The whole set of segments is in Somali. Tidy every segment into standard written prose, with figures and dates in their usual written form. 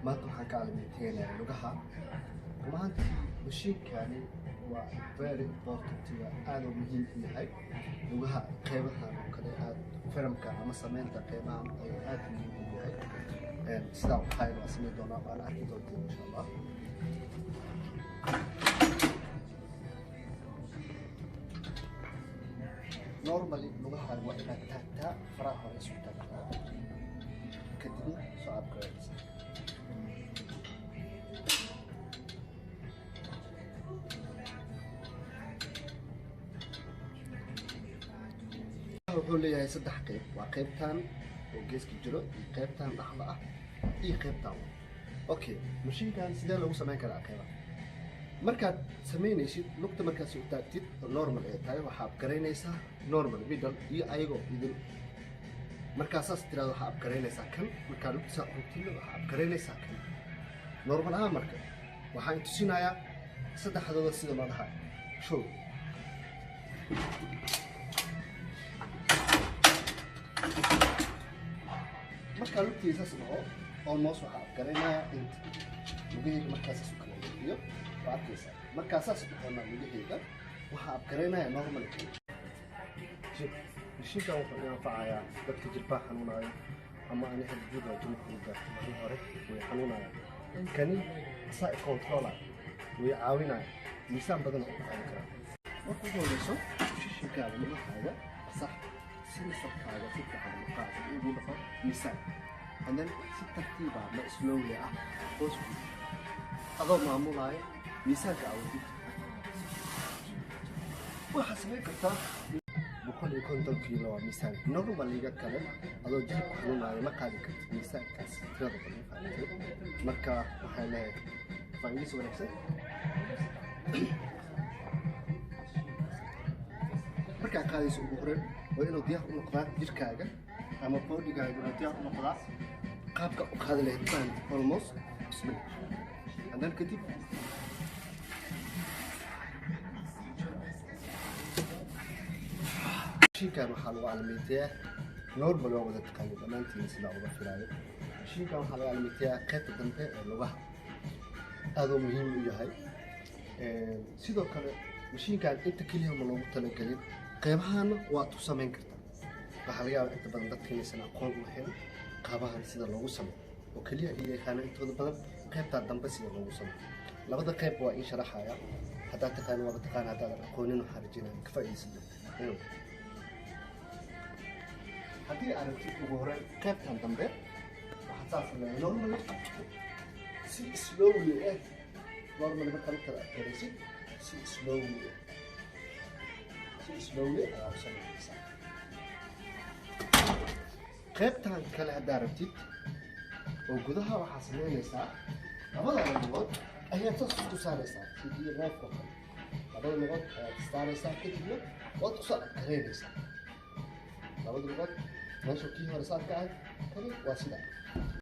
Maanta waxaan ka calaamateynaya lugaha. Rumaantii mashiinkani waa very important, waa aad u muhiim u yahay lugaha qeybahan oo kale, aad firamka ama sameynta qeybahan ayuu aad muhiim u yahay. Sidaa waxaa waa sameyn doonaa, waana arki doontaa insha Allah. Normally lugaha waa inaad taagtaa, faraha hore isku taagtaa, kadibna soo abgaraysa. Wuxuu leeyahay saddex qeyb: waa qeybtan oo geeska jiro, iyo qeybtan dhexda ah, iyo qeybtan. Okay, mashiinkan sidee lagu sameyn karaa qeybaha? Markaad samaynaysid lugta, markaas u taagtid oo normal ay tahay, waxaa upgaraynaysaa normal, middle iyo ayagoo idin. Markaa saas tiraado, waxaa upgaraynaysaa kan. Markaa lugta saa rugtidna, waxaa upgaraynaysaa kan normal ahaan. Marka waxaan tusinayaa saddexdooda sida loo dhahaa show. Markaa lugtiisa saas dhaho, almost waxaa upgaraynayaa inta lugahayga. Markaa saas u kala leexiyo, waa arkaysaa. Markaa saas dhahona, lugahayga waxaa upgaraynaya normal. Mashiinkan wuxuu i anfacayaa dadka jilbaha xanuunaayo, ama ani hadda joogaa jilibka u gaartay maalin hore, way xanuunayaan. Kani asaa i controla, way caawinaya, miisaan badan oo ku qaadi karaa. Marka ugu horeyso, shishinkaaga lugahaaga sax, si nasarkaaga si fiican lugahaaga ugu dhaqo miisaan, and then si tartiiba ma slowly ah hoos u adoo maamulaayo miisaanka awoodid. Waxaa samayn kartaa 150 kiilo waa miisaan normaliga kale. Adoo jilibku xanuunaayo ma qaadi kartid miisaankaas tirada badan, fahamtay? Marka waxaan leeyahay faa'iidaysi wanaagsan. Markaa qaadayso, ugu horreyn waa inuu diyaar u noqdaa jirkaaga ama bodygaaga, inuu diyaar u noqdaa qaabka u qaadi lahayd, fahamtay? Almost bismillah, and then kadib mashiinkan waxaa lagu calameeyaa normal, waa wada taqaani dhammaantiin sidaa uga filaayo. Mashiinkan waxaa lagu calameeyaa qaybta dambe ee lugaha, aadoo muhiim u yahay. Sidoo kale mashiinkan inta keliya ma loogu talagelin, qeybahana waad ku samayn kartaa. Waxaa laga yaabaa inta badan dadka inaysan aqoon u lahayn qaabahan sida loogu sameeyo, oo keliya ay yaqaano intooda badan qaybtaa dambe sida loogu sameeyo. Labada qayb waa in sharaxaya. Haddaad taqaani waaba taqaana, haddaadan aqoonin waxaan rajeynaya ka faa'iidaysan doonta. Haddii aad rabtid ugu horreyn qaybtan dambe, waxaad saas sameeyaa normally, si slowly ah. Normally markaad u kala adkaraysid, si slowly ah, si slowly ayaa u sameynaysaa. Qaybtan kale haddaa rabtid oo gudaha, waxaa sameynaysaa labada lugood ayaad saas isku saaraysaa, sidii neefka kale. Labada lugood ayaad saaraysaa, kadibna waad kusoo adkaraynaysaa labada lugood meesha kii hore saar ka ahayd. Kani waa sida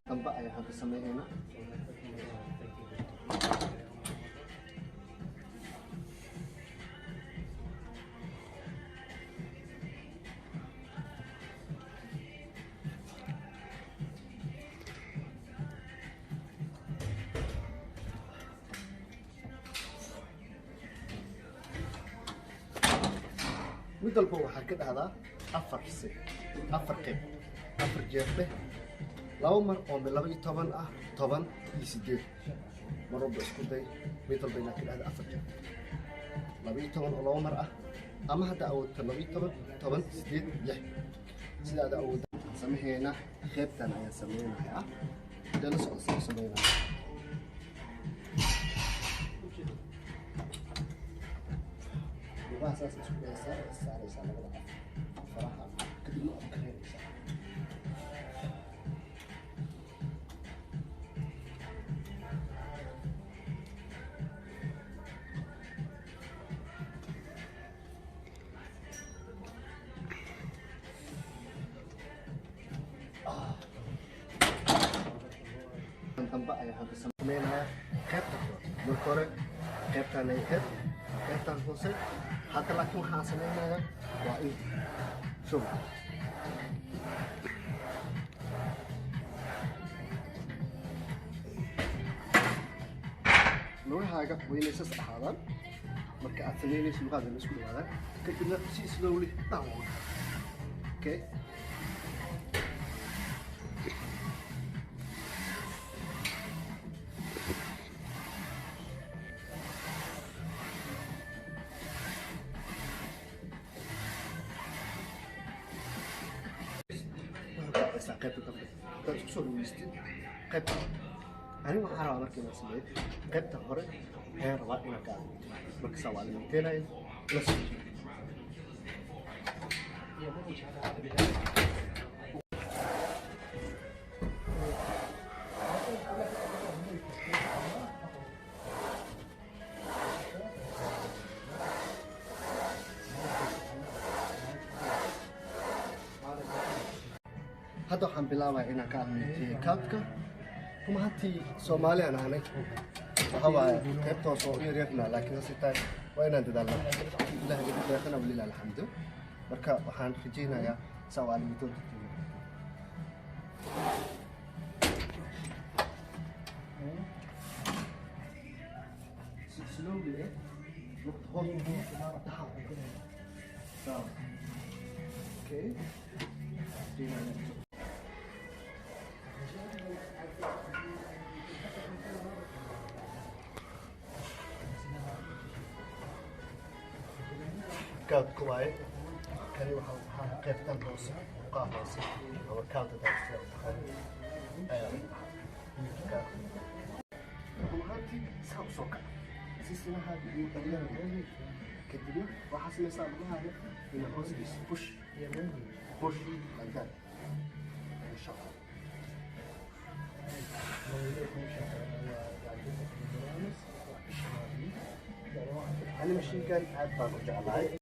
dambe ayaan hadda sameynaynaa. Mid walba waxaa ka dhahdaa afar si, afar qayb, afar jeer dheh, laba mar oo 12 ah, 10 iyo 8. Mar walba isku day mid walba inaad ka dhahda afar jeer, 12 oo laba mar ah, ama hadda awoodta 12, 10, 8, 6, sida aad awoodda sameheena. Qaybtan ayaan sameynayaa, hadee la socda soo sameynaya. Lugaha saas isku dhaysaa, saaraysaa labada af faraha, kadibna aad kareynaysaa. Dambe ayaa hadda sameynayaa qaybta kore. Marka hore qaybtaan ay ahayd, qaybtaan hoose hadda, laakiin waxaan sameynayaa waa in shub. Lugahaaga waa inay sas ahaadaan marka aad samaynayso, lugahaaga isku dhawaadaan, kadibna si slowly down. Okay, wuxuu ka qaybta dambe hadaad isku soo dhaweystid qaybta. Aniga waxaan rabaa marka inaan sameeyo qaybta hore ayaan rabaa inaan ka aadmito. Marka saa waa alimenteenaya la soo. Hadda waxaan bilaabaya inaan ka almiteeyo calfka. Kuma hantii Soomaali aan ahnay, waxa waaye qaybta hoose oo u yaryarna, laakiin hase tahay waa inaan dadaalna. Ilaah igu deeqana, walilah alxamdu. Marka waxaan rajaynayaa saa waa almitoon. Slowly lugta hoos down down. Okay. Rajaynaya calfka waaye kani. Waxaa qaybtan hoose, muqaa hoose ama calfka sida u taqaanid ayaa lagu dhahaa. Run ahaantii saa usoo kaca si sinahaaga iyo dhaliyana, kadibna waxaa samaysaa lugahaaga ina hoos geyso. Push, push like that, insha Allah. Ani mashiinkan aad baan u jeclahay.